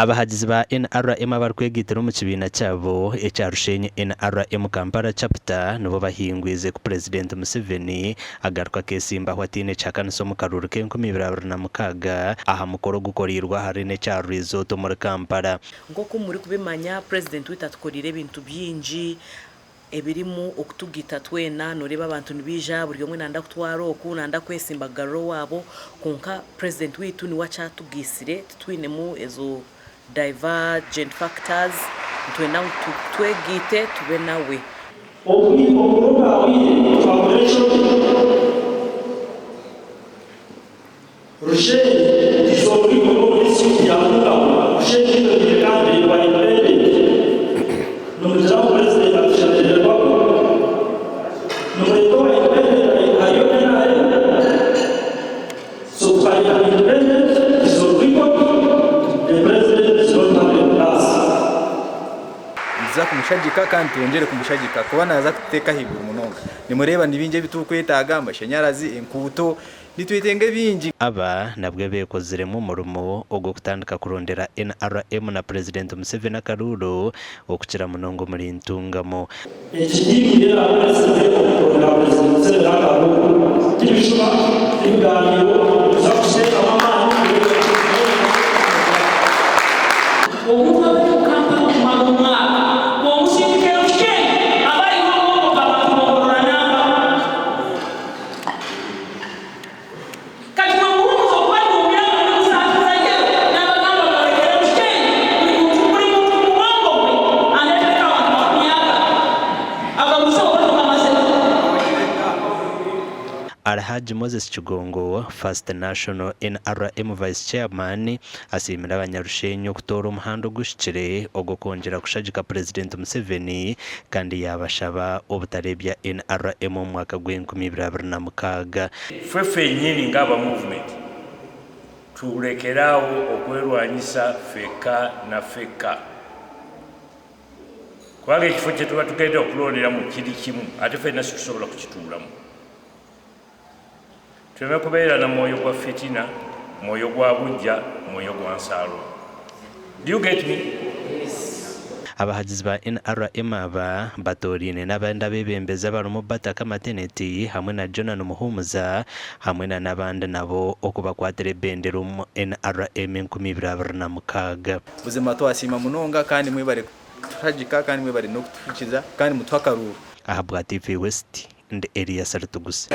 Abahagizi ba NRM abarikwegaitira omu kibiina kyabo ekya Rushenyi NRM Kampala Chapter nibo bahingwize ku Purezidenti Museveni agaruka akesimbaho ataine kihakanisa omu karuuru k'enkumi ibiri 26 aha mukoro ogukoreirwe ahari n'ekya Resort omuri Kampala. Nk'oku murikubimanya, Purezidenti waitu atukoreire ebintu bingi ebirimu okutugaita twena. Nooreeba abantu nibaija buri omwe nayenda kutwara oku, nayenda kwesimba kugarura owaabo kwonka Purezidenti waitu niwe akyatugaitsire titwinemu ezo divergent factors. Nitwenda ngu twegaite tube nawe. Obwire obu bwahwaire twakora enshobi. Rushenyi is on record omu district ya Ntungamo. Rushenyi itwe twine candidate wa independent. Nimugira ngu president atushemerererwa kwe? Nimureeta owa independent hariyo NRM? So tukareeta independent is on record, the president is not happy with us. Nituza kumushagika kandi twongyere kumushagika kuba naaza kututeeka ahaiguru munonga. Nimureeba ni bingi ebi turikwetaaga, amashanyarazi, enkuuto, Nitwetenga ebingi. Aba nabwe beekoziremu omurimo ogw'okutandika kurondera NRM na Purezidenti Museveni akaruuru okukira munonga omuri Ntungamo. Egi tiimu y'eraakoresibwe omu kurondera Purezidenti Museveni akaruuru. Ti bishuba, ti bigaaniiro, nituza kukiteekamu amaani kureeba ngu ekintu kyona kyakora. Omuntu aba ari omu Kampala okumara omwaka, bw'omusindika e Rushenyi aba aine obwongo bwa bantu bongorora namba. Kati bwemuhumuza okubaduumira nga muli musaati za yellow nabagamba mworekere Rushenyi buli muntu buli muntu mubwongo bwe andetereko abantu makumyagana agabuuze oba tokamazeho. Alhaji Moses Kigongo, First National NRM Vice Chairman, asiimire abanyarushenyi okutoora omuhanda oguhikire ogw'okwongyera kushagika Purezidenti Museveni kandi yaabashaba obutareebya NRM omu mwaka gw'enkumi ibiri 26. Ffe ffennyini ng'aba Movement tulekere awo okwerwanyisa ffekka na ffekka kubanga ekifo kye tuba tugenda okulonderamu kiri kimu ate ffenna situsobola kukituulamu. Tuleme kubeera na mwoyo gwa fitina, mwoyo gwa buggya, mwoyo gwa nsaalwa. Do you get me? Abahagizi ba NRM aba batooraine n'abandi abeebembezi abarimu Bataka Mateneti hamwe na Jonan Muhumuza hamwe na n'abandi nabo okubakwatira ebendera omu NRM 2026. Buzima twasiima munonga kandi mwebare kutushagika kandi mwebare n'okutuhurikiza kandi mutuhe akaruuru. Ahabwa TV West, Ndi Elias Rutuguse.